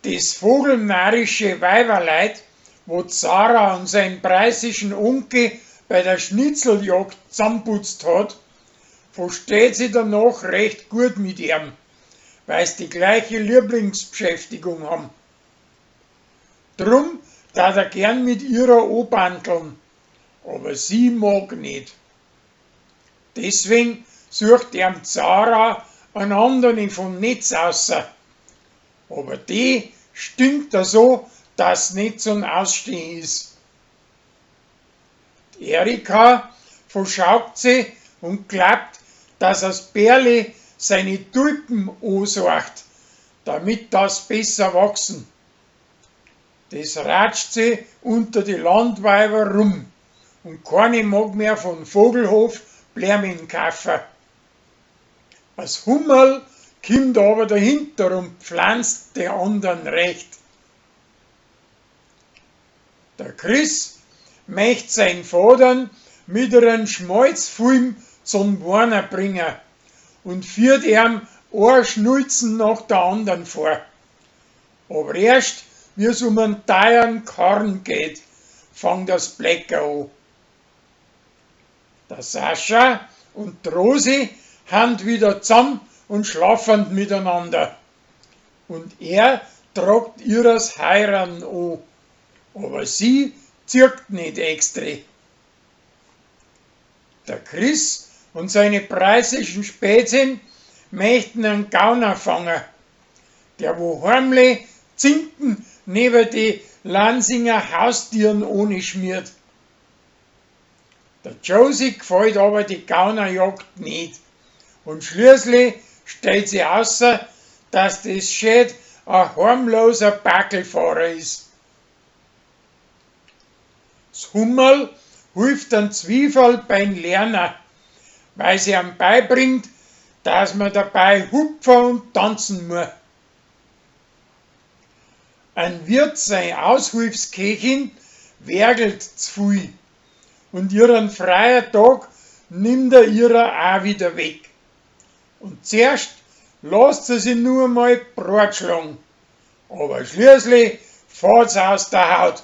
Des vogelnarrische Weiberleut, wo d'Sarah an sein preußischen Onkel bei der Schnitzeljagd z'sammputzt hat, versteht si danach recht gut mit eam, weil's die gleiche Lieblingsbschäftigung ham. Drum tat er gern mit ihrer obanteln, aber sie mag ned. Deswegen sucht eam d'Sarah an anderne vom Netz außer. Aber die stinkt so, dass ned zum Ausstehn is. D'Erika verschaukt si und glaubt, dass as Bärli seine Tulpen ansaucht, damit dass besser wachsen. Des ratscht sie unter die Landweiber rum und keane mag mehr von Vogelhof Blermin kaufen. As Hummerl kimmt aber dahinter und pflanzt de andern recht. Der Chris möcht sein Vatern mit eren Schmalzfilm zum Wohner bringen und führt eam oa Schnulzen nach der andern vor. Aber erst, wie's um an teuern Karrn geht, fangt er's Blecker o. Der Sascha und d'Rosi hand wieder zamm und schlafend miteinander. Und er tragt ihres Heirern o, aber sie zirkt ned extra. Der Chris und seine preußischen Spätzchen möchten an Gauner fangen, der wo heimlich Zinken neben die Lansinger Haustieren ohne schmiert. Der Josie gefällt aber die Gaunerjagd ned und schließlich stellt si außer, dass des Schäd a harmloser Backelfahrer is. S Hummerl hilft an Zwieferl beim Lerner, weil sie am beibringt, dass man dabei hupfen und tanzen muss. Ein Wirt sei Aushilfsköchin wergelt z'viel und ihren freien Tag nimmt er ihrer auch wieder weg. Und zuerst lasst sie sich nur einmal breitschlagen, aber schließlich fahrt's aus der Haut.